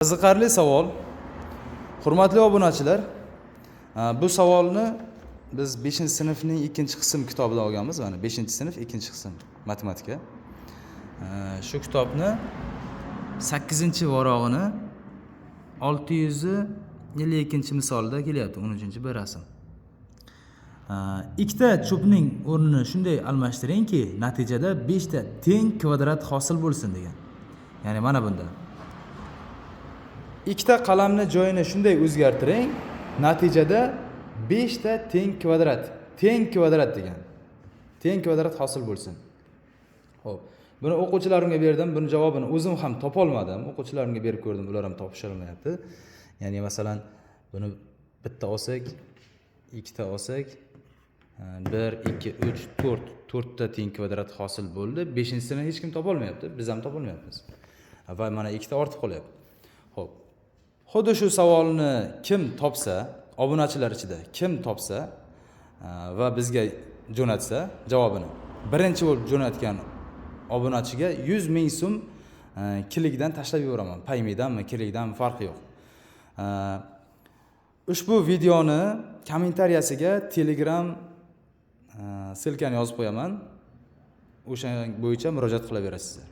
Qiziqarli savol. Hurmatli obunachilar, bu savolni biz 5-sinfning 2-qism kitobidan olganmiz. Mana, 5-sinf, 2-qism, matematika. Shu kitobni 8-varog'ini 652-misolida kelyapti, 13-bir rasm. Ikkita cho'pning o'rnini shunday almashtiringki, natijada beshta teng kvadrat hosil bo'lsin degan. Ya'ni mana bunda ikkita qalamni joyini shunday o'zgartiring, natijada beshta teng kvadrat, teng kvadrat degan, teng kvadrat hosil bo'lsin. Ho'p, buni o'quvchilarimga berdim, buni javobini o'zim ham topolmadim. O'quvchilarimga berib ko'rdim, ular ham topisholmayapti. Ya'ni, masalan, buni bitta olsak, ikkita olsak, bir, ikki, uch, to'rt, to'rtta teng kvadrat hosil bo'ldi. Beshinchisini hech kim topolmayapti, biz ham topolmayapmiz va mana ikkita ortib qolyapti. Ho'p, xuddi shu savolni kim topsa, obunachilar ichida kim topsa va bizga jo'natsa javobini, birinchi bo'lib jo'natgan obunachiga 100 000 so'm Clickdan tashlab yuboraman. Paymedanmi, Clickdanmi, farqi yo'q. Ushbu videoni kommentariyasiga Telegram ссылка ni yozib qo'yaman, o'sha bo'yicha murojaat qilaverasizlar.